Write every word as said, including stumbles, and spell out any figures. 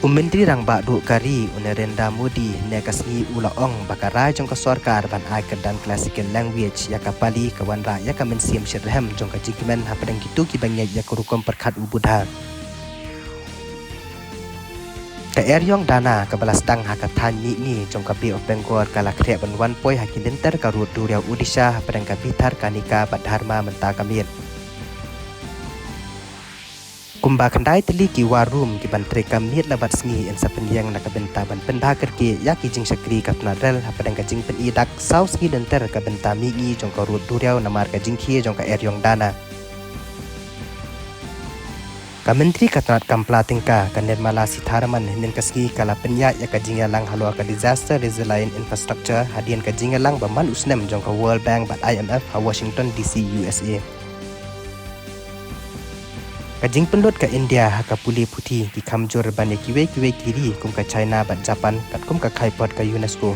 U Myntri Rangbah Duh ka ri, u Narendra Modi, hynne ka sngi u la ong ba ka rai jong ka sorkar ban ai kyrdan classical language ïa ka Pali ka wanrah ïa ka mynsiem shitrhem jong ka jingkmen hapdeng kito kiba ngeit ïa ka rukom pyrkhat u Buddha. Ka eriong dana kaba la sdang ha ka thaiñ Mihngi jong ka Bay of Bengal ka la khreh ban wan poi ha ki lynter ka rud duriaw Odisha hapdeng ka Bhitarkanika bad Dharma mynta ka miet. Kumba khyndai tylli ki war rum kiban trei kam miet la bad sngi yn sa pynïeng na ka bynta ban pynbha kyrkieh ïa ki jingshakri ka tnat rel hapdeng ka jingpyni dak saw sngi lynter ka bynta Mihngi jong ka rud duriaw namar ka jingkhie jong ka eriong dana. Ka Myntri ka tnat kam pla tyngka, ka Nirmala Sitharaman, hynnin ka sngi ka la pynïaid ïa ka jingïalang halor ka Disaster Resilient Infrastructure hadien ka jingïalang ba man u snem jong ka World Bank bad I M F ha Washington D C, U S A. Ka jingpynlut ka India ha ka pule puthi ki kham jur ban ïa kiwei kiwei ki ri kum ka China bad Japan katkum ka khaipot ka UNESCO.